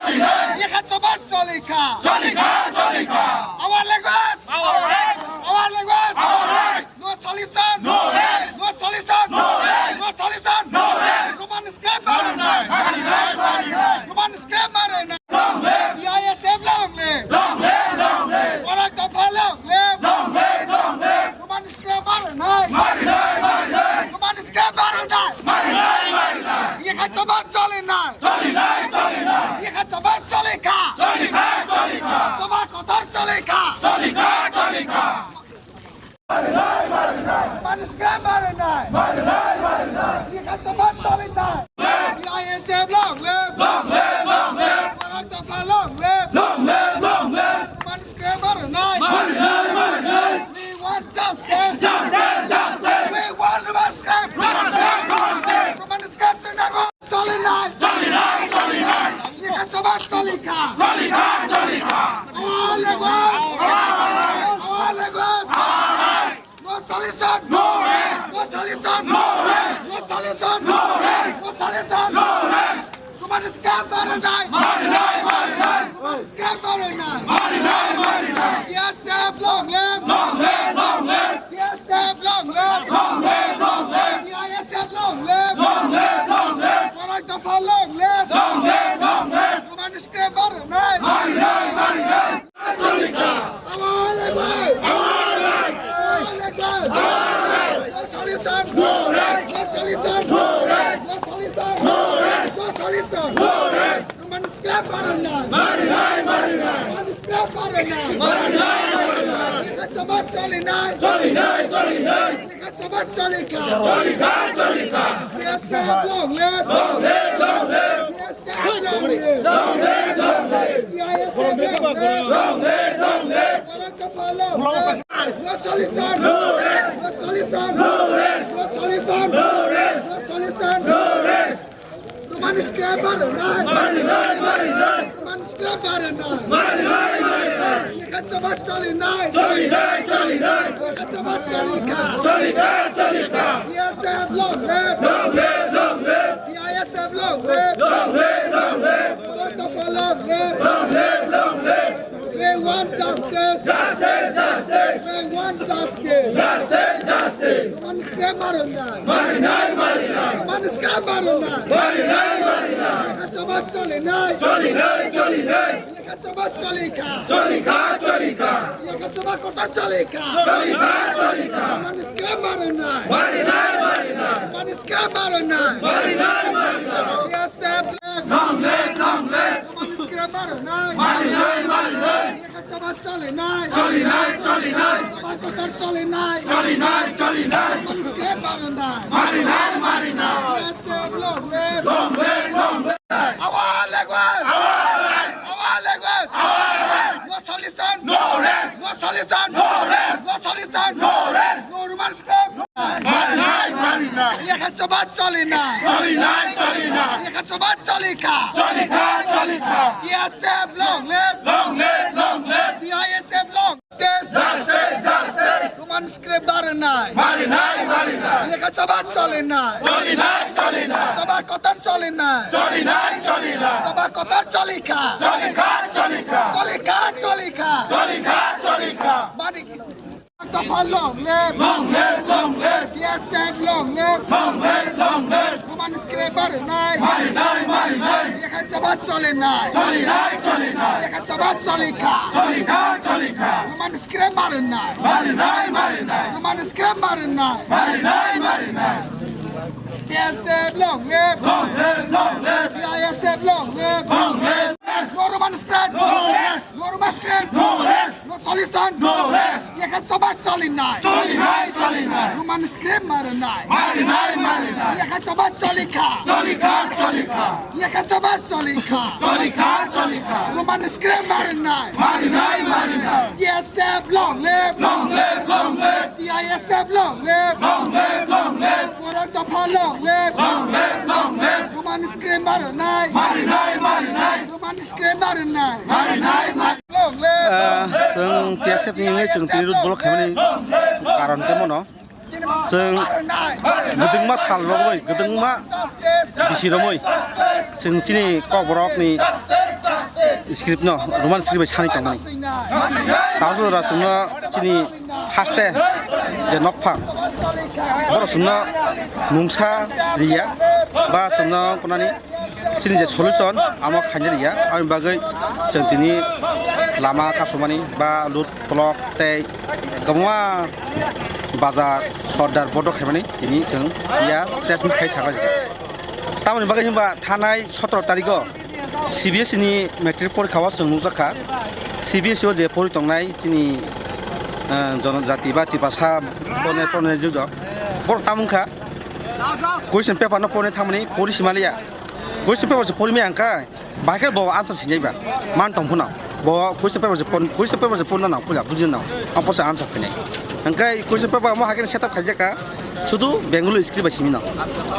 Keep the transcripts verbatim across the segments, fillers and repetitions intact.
Yakha choba cholikha. Cholikha, cholikha. Our language. Our right. Our language. Our right. No solution. No rest. No solution. No rest. No solution. No rest. Roman script marinai. Marinai, marinai. Roman script marinai. Long live. T I S F long live. Long live, long live. Barak Dopha long live. Long live, long live. Roman script marinai. Marinai, marinai. Roman script marinai. Marinai, marinai. Yakha choba cholinai. Cholinai, cholinai. Yakha choba cholikha. Cholikha, cholikha. Choba kotor cholikha. Cholikha, cholikha. Marinai, marinai. Roman script marinai. Marinai, marinai. Yakha choba cholinai. Long live. T I S F long live. Long live, long live. Barak Dopha long live. Long live, long live. Roman script marinai. Marinai, marinai. We want justice. Justice, justice. We want Roman script. Roman script, Roman script. Roman script, Singapore. Cholinai. Cholinai, cholinai. Yakha choba cholikha. Cholikha, cholikha. Our language. Our language. No solution. No rest. No solution. No rest. No solution. No rest. No solution. No rest. Roman script marinai. Marinai, marinai. Roman script marinai. Marinai, marinai. T I S F long live. Long live, long live. T I S F long live. Long live, long live. T I S F long live. Long live, long live. Barak Dopha long live. Long live, long live. Roman script marinai. Marinai, marinai. Cholikha. Our language. Our right. Our language. Our right. No solution. No rest. No solution. No rest. No solution. No rest. No solution. No rest. Roman script marinai. Marinai, marinai. Roman script marinai. Marinai, marinai. Yakha choba cholinai. Cholinai, cholinai. Yakha choba cholikha. Cholikha, cholikha. T I S F long live. Long live, long live. T I S F long live. Long live, long live. T I S F long live. Long live, long live. Barak Dopha long live. No solution. No rest. No solution. No rest. No solution. No rest. No solution. No rest. Roman script marinai. Marinai, marinai. Roman script marinai. Marinai, marinai. Yakha choba cholinai. Cholinai, cholinai. Yakha choba cholikha. Cholikha, cholikha. T I S F long live. Long live, long live. T I S F long live. Long live, long live. Barak Dopha long live. Long live, long live. We want justice. Justice, justice. We want justice. Justice, justice. Roman script marinai. Marinai, marinai. Roman script marinai. Marinai, marinai. Yakha choba cholinai. Cholinai, cholinai. Yakha choba cholikha. Cholikha, cholikha. Yakha choba kotor cholikha. Cholikha, cholikha. Roman script marinai. Marinai, marinai. Roman script marinai. Marinai, marinai. T I S F long live. Long live, long live. Roman script marinai. Marinai, marinai. Yakha choba cholinai. Cholinai, cholinai. Choba kotor cholinai. Cholinai, cholinai. Roman script marinai. Marinai, marinai. T I S F long live. Long live, long live. Our language. Our right. Our language. Our right. No solution. No rest. No solution. No rest. No solution. No rest. No Roman script. Marinai, marinai. Yakha choba cholinai. Cholinai, cholinai. Yakha choba cholikha. Cholikha, cholikha. T I S F long live. Long live, long live. T I S F long live. Justice. Justice, justice. Roman script marinai. Marinai, marinai. Yakha choba cholinai. Cholinai, cholinai. Choba kotor cholinai. Cholinai, cholinai. Choba kotor cholikha. Cholikha, cholikha. Cholikha, cholikha. Cholikha, cholikha. Mani Dopha long live. Long live, long live. T I S F long live. Long live, long live. Roman script marinai. Marinai, marinai. Yakha choba cholinai. Cholinai, cholinai. Yakha choba cholikha. Cholikha, cholikha. Roman script marinai. Marinai, marinai. Roman script marinai. Marinai, marinai. T I S F long live. Long live, long live. T I S F long live. Long live. No Roman script. No rest. No Roman script. No rest. No solution. No rest. Yakha choba cholinai. Cholinai, cholinai. Roman script marinai. Marinai, marinai. Yakha choba cholikha. Cholikha, cholikha. Yakha choba cholikha. Cholikha, cholikha. Roman script marinai. Marinai, marinai. T I S F long live. Long live, long live. T I S F long live. Long live, long live. Barak Dopha long live. Long live, long live. Roman script marinai. Marinai, marinai. Roman script marinai. Marinai, marinai. Long live. Ah, chwng T S F ni wngwi chwng tini road block khaimani karon khe mono. Chwng gwdwngma sal romwi, gwdwngma bisi romwi chwng chini kokborokni script no Roman script bai sanwi tongmani. Tabuk jora chwngno chini haste je nokphang, borok chwngno mungsa riya ba chwngno kunani chini je solution amo khaina riya, aboni bagwi chwng tini lama kasumani ba lut plok tei kwbangma bazar sordar bodo khaimani tini chwng ya press meet khai sakha. Tamoni bagwi hwnba thanai sotoro tarikgo C B S E ni matric porikha o chwng nukjakha, C B S E o je pori tongnai chini, eh, jonojati ba Tiprasa bone pone jujok, borok tamo wngkha question paper no porina thangmani pori simaliya, question paper se porimaya wngkha, bahai khe bo answer sinai ba man tong phano, bo question paper se pon-, question paper se porina nang puila bujina nang, ang posa answer phinai, hwnkhe question paper mo hai khe setup khaijakha, sudu Bengali script bai simi nang,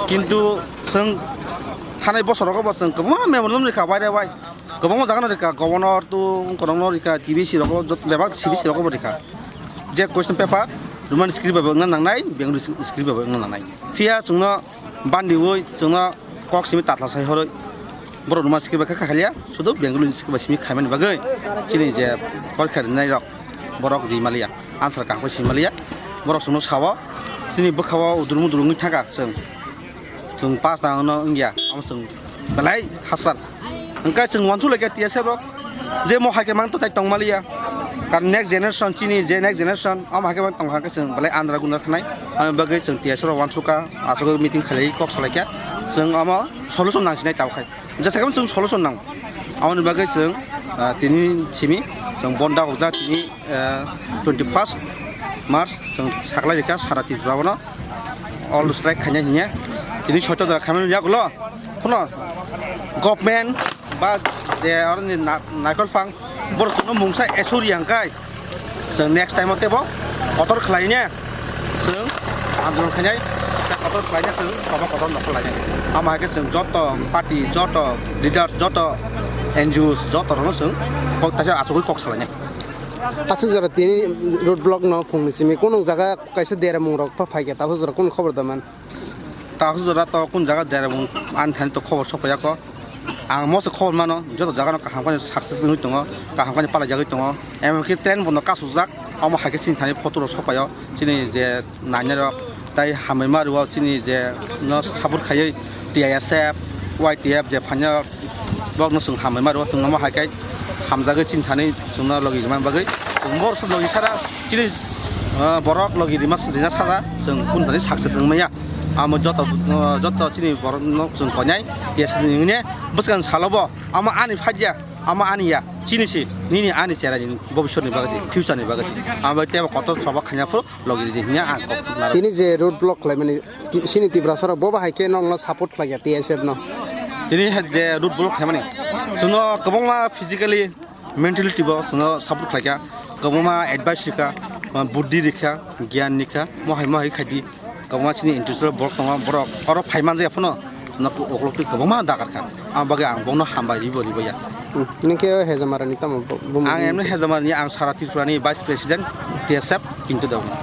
kintu chwng thanai bosorogo bo chwng kwbangma memorandum rikha wai re wai. Kwbangma jaga no rikha, governor to, kwbangma rikha, T B C rok, jot-, bebak C B C rok bo rikha. Je question paper, Roman script bai wngna nangnai, Bengali script bai wngna nangnai. Phiya chwngno bandiwi, chwngno kok simi tatla sai horoi. Borok Roman script bai kha khalia, sudu Bengali script bai simi khaimani bagwi. Chini je porikha rinai rok, borok rimaliya, answer kaham khe simaliya. Borok chwngno sao, chini bwkhao udrumudru wngwi thangkha chwng. Chwng pass na no wngya, amo chwng belai hasar. Hwnkhe chwng wansuk laikha T S F rok, je mo hai khe mang to tai tongmaliya. Karon next generation, chini je next generation, amo hai khe mang tong kha khe chwng belai andra gundra thanai. Amo bagwi chwng T S F rok wansukha, aswk meeting khlai kok salaikha. Chwng amo solution nang sinai tao khai. Jesa khe chwng solution nang. Amoni bagwi chwng, ah, tini simi chwng bonda hokjak tini, ah, twenty first March chwng saklai rikha sara Tripura bono. All strike khaina hinya. Tini soito jora khaimani yagulo. Phano government ba je oroni na-, naikol phang borok chwngno mungsa esuri hwnkhe chwng next time o tebo kotor khlaine chwng andolon khainai, kotor khlaine chwng kobo kotor nokol lainai. Amo hai khe chwng joto party, joto leader, joto N G Os, joto rokno chwng kok taisa achugwi kok salainai. Aswk jora tini road block no phungni simi kunu jaga kaisa deramung rok pha phaikha, tabuk jora kunu khobor da man. Tabuk jora to kun jaga deramung ani thani to khobor sokphaiyakho. Ang moso khobor mano, joto jaga no kaham khe success wngwi tongo, kaham khe palai jagwi tongo. Emon khe train bono kasujak, omo hai khe chini thani photo rok sokphaio, chini je nainai rok, tai hambai ma rwo chini je no support khaiwi T I S F, Y T F je phainai rok, Bokno chwng hambai ma rwo, chwng omo hai khe hamjagwi chini thani chwngno logi rwmani bagwi. Chwng bor logi sara chini, ah, borok logi rima, rina sara chwng kunu thani success wng manya. Amo joto, ah, joto chini borokno chwng koinai T S F ni wngya. Bwskang salo bo amo ani phaiya, amo ani ya, chini si, nini ani chera ni bobiswt ni bagwi si, future ni bagwi si. Amo bai tebo kotor choba khaina phuru logi ridi hinya ang kok naro. Tini je road block khlaimani, ti-, sini Tiprasa rok bo bahai khe nokno support khlaiya T S F no. Tini hai je road block khlaimani, chwngno kwbangma physically, mentality bo chwngno support khlaikha, kwbangma advice rikha, buddhi rikha, giyan rikha, mohai mohai khaidi, kwbangma chini intellectual borok tongo, borok oro phai manjak phano chwngno uklok twi kwbangma dagar kha, ang bagwi ang bokno hambai ribo ribo ya. Hmm. Nini khe Hejamarani tamo bu-, bu-, Ang emno Hejamarani, ang sara Tripurani Vice President T S F Kintu Debbarma.